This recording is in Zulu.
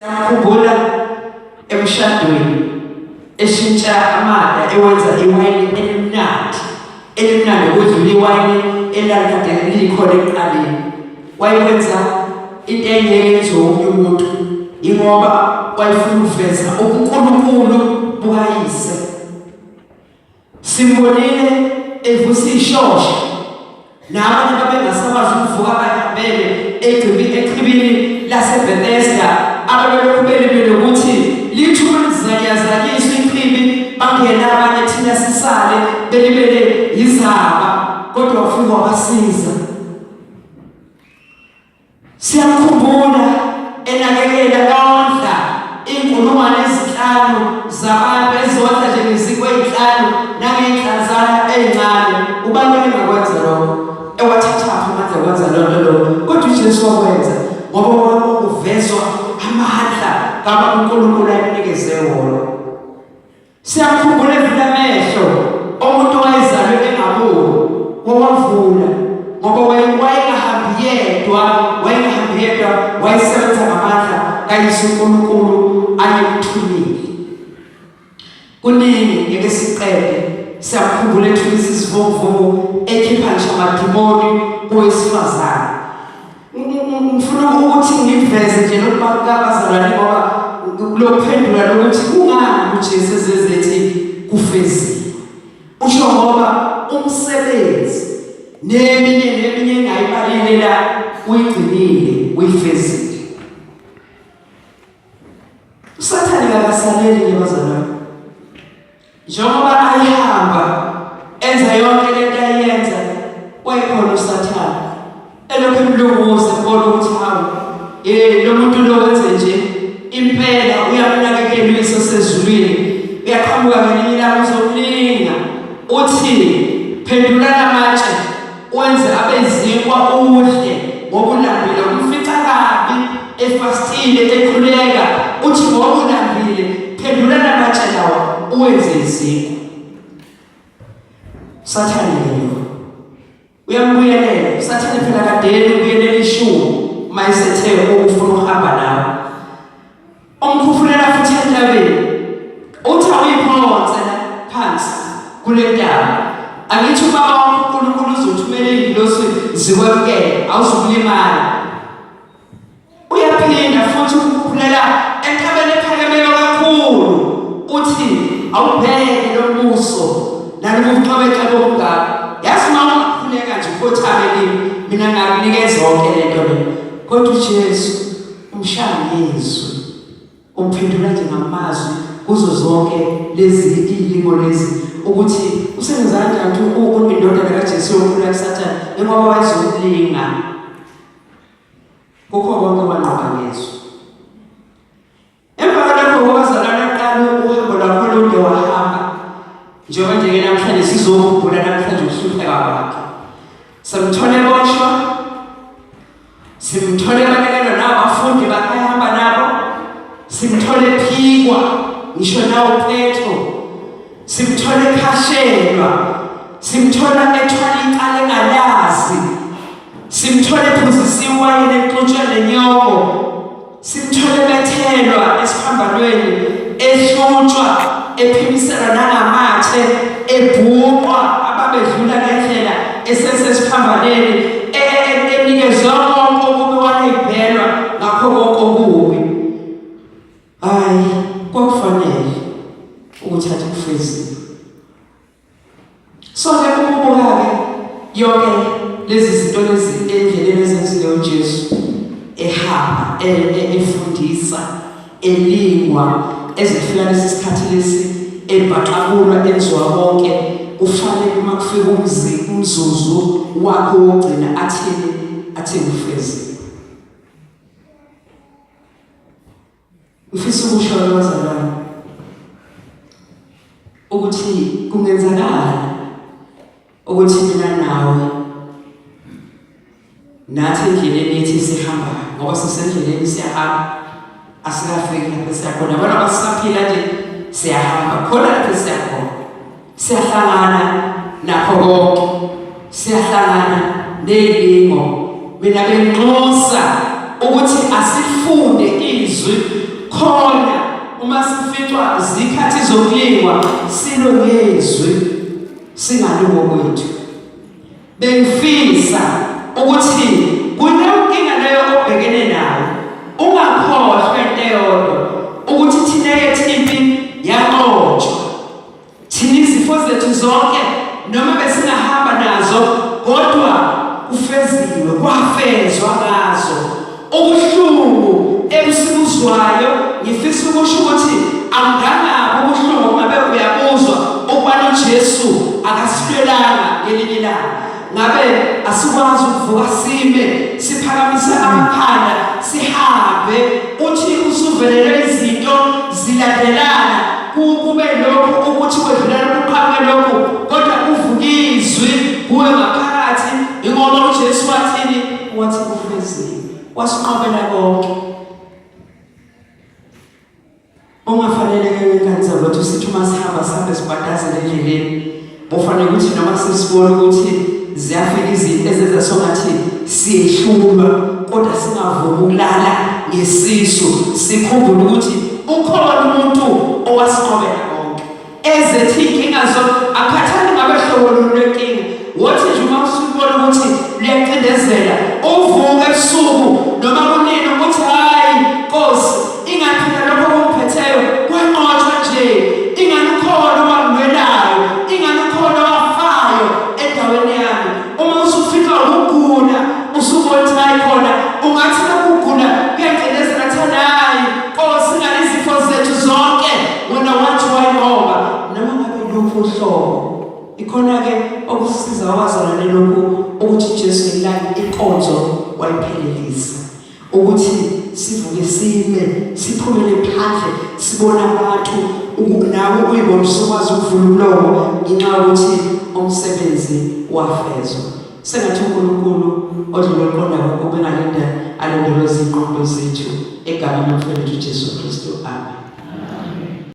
Khumbula emshadweni eshintsha amada ewenza iwayini elimnandi elimnandi ukudlula iwayini elalikade likhona ekuqaleni. Wayewenza into engeke yenziwe omunye umuntu ingoba wayefuna ukuveza ubuNkulunkulu bukayise. Simbonile evusa ishosha nabanye babengasakwazi ukuvuka bayihambele egcibini echibini laseBethesda ababelokhu belimele ukuthi lithuba lizanyazanyiswa ichibi bangena abanye thina sisale belimele yizaba kodwa wafika wabasiza. Siyamkhumbula enakekela ondla inkulungwane ezinhlanu zabantu ezondla nje ngezinkwa ezinhlanu nangey'nhlanzana ey'ncane. Ubani engakwenza lokho? Ewathathaphi amandla okwenza loo nto lokho? Kodwa uJesu wakwenza ngoba kuvezwa amandla kaBaba uNkulunkulu ayemnikeze wona. Siyakhumbula evula amehlo omuntu owayezalwe engaboni, wawavula ngoba wayengahambi yedwa, wayengahambi yedwa, wayesebenza ngamandla kayise uNkulunkulu ayemthumile. Kuningi ngeke siqede. Siyakhumbula ethulisa isivunguvungu ekhipha ngisho amadimoni kowesifazane. Ngifuna ukuthi ngiveze nje lokubazalwane ngoba lokuphendula lokuthi kungani uJesu ezezethi kufeziwe. Usho ngoba umsebenzi neminye neminye engayibalile la uyigcinile uyifezile. USathane akasaleli ke bazalwane. Njengoba ayehamba enza yonke lento ayenza, wayekhona uSathane elokhu emlunguza ebona ukuthi hawu, eh lo muntu lo wenze nje impela uyamnakekela uyise osezulwini, uyaqhamuka ngelinye ilanga uzomlinga uthi phendulana amatshe wenze abe izinkwa udle ngoba ulambile. Umfica kabi efastile ekhuleka, uthi ngoba ulambile phendulana amatshe lawa uwenze izinkwa. Sathane lo uyambuyelela uSathane phela kadeli ubuyelela ishumi uma esethe ukufuna ukuhamba nawe Umkhufulela futhi entabeni. Uthi awuyiphonse phansi kule ntaba. Angithi ubaba wakho uNkulunkulu uzothumela iy'ngilosi zikwemukele, awuzukulimala. Uyaphinda futhi ukukhuphulela entabeni ephakemeyo kakhulu. Uthi awubheke lo mbuso nalobu bucwebecwebe obungaka. Yazi uma ungakhuleka nje ukhothame kimi, mina ngakunikeza yonke le nto le. Kodwa uJesu Umshaya ngezwi, umphendula nje ngamazwi kuzo zonke lezi izilingo lezi ukuthi usengenza kanjani ukuthi indodana kaJesu yokhula kuSathane njengoba wayezomlinga. Kukho konke wanqoba ngezwi. Emva kwalokho wazalana aqala uhambo lwakhe olude wahamba. Njengoba nje-ke namhlanje sizokhumbula namhlanje ukuhlupheka kwakhe. Simthole eboshwa, simthole ebalekelwa nabafundi bakhe ahamba nabo, simthole ephikwa ngisho nawo Petro, simthole ekhashelwa, simthola ethwala icala engalazi, simthole ephuzisa iwayini exutshwe nenyongo, Simthole bethelwa esiphambanweni ehlutshwa ephimiselwa nangamathe ebhuqwa ababedlula ngendlela esesesiphambanweni e, e, e, enikezwa konke okubi walibhelwa ngakho konke okubi. Hayi, kwakufanele ukuthi athi kufeziwe. So ke ukubuka-ke yonke lezi zinto lezi endleleni ezenzileyo uJesu ehamba e, e, efundisa elingwa ezifika lesi sikhathi lesi ebhaxabulwa enziwa konke kufanele uma kufika umzi umzuzu wakho wokugcina athini athini ufezile. Ngifisa ukusho bazalwane ukuthi kungenzakala ukuthi mina nawe nathi endleleni yethu sihamba ngoba sisendleleni siyahamba asikafiki lapho siyakhona yabona basisaphila nje siyahamba khona lapho siyakhona Siyahlangana nakho konke. Siyahlangana nezilingo. Mina benginxusa ukuthi asifunde izwi Khona uma sificwa zikhathi zokulingwa silwe ngezwi singaluko kwethu. Bengifisa ukuthi kunenkinga leyo obhekene nayo ungakhohlwa into eyodwa ukuthi thina yethu impi yanqotshwa. Thina izifo zethu zonke noma besingahamba nazo kodwa kufeziwe kwafezwa ngazo. Ubuhlungu ebusibuzwayo ngifisa ukusho ukuthi angangabi ubuhlungu ngabe uyabuzwa ukubana uJesu akasilwelanga ngelinye ilanga. Ngabe asikwazi ukuvuka sime siphakamise amakhanda sihambe uthi usuvelelwe izinto zilandelana kube lokhu ukuthi kwedlula lokhu qhamuke lokhu kodwa kuvuka izwi kuwe ngaphakathi ingoba uJesu wathini wathi kufeziwe wasinqobela konke Ungafanele ke ngane zakwethu sithi uma sihamba sihambe sibhadazele endleleni. Bofanele ukuthi noma sesibona ukuthi ziyafika izinto ezenza songathi siyehlulwa kodwa singavumi ukulala ngesisu sikhumbule ukuthi ukhona umuntu owasinqobela konke. Ezethu iy'nkinga zo akukhathali ngabe hlobo luni lwenkinga wothi nje uma usubona ukuthi luyacindezela uvuke ebusuku noma kunini ukuthi hayi nkosi ingathi phela lokho okungiphetheyo kwanqotshwa nje ingani ukhona owangilwelayo ingani ukhona owafayo endaweni yami uma usufika ukugula usubona ukuthi hayi khona ungathi lokugula kuyacindezela thana hayi nkosi ingani izifo zethu zonke wena wathi wayinqoba noma ngabe luphi uhlobo ikhona-ke okusisiza wazalwane lokhu ukuthi uJesu ngelanga inkonzo wayiphelelisa ukuthi sivuke sime siphumele phandle sibone abantu nawe uyibona usukwazi ukuvula umlomo ngenxa yokuthi umsebenzi wafezwa sengathi uNkulunkulu odlula ukuqonda konke ubengalinda alondoloze izinqondo zethu egameni lomfowethu uJesu Kristu amen.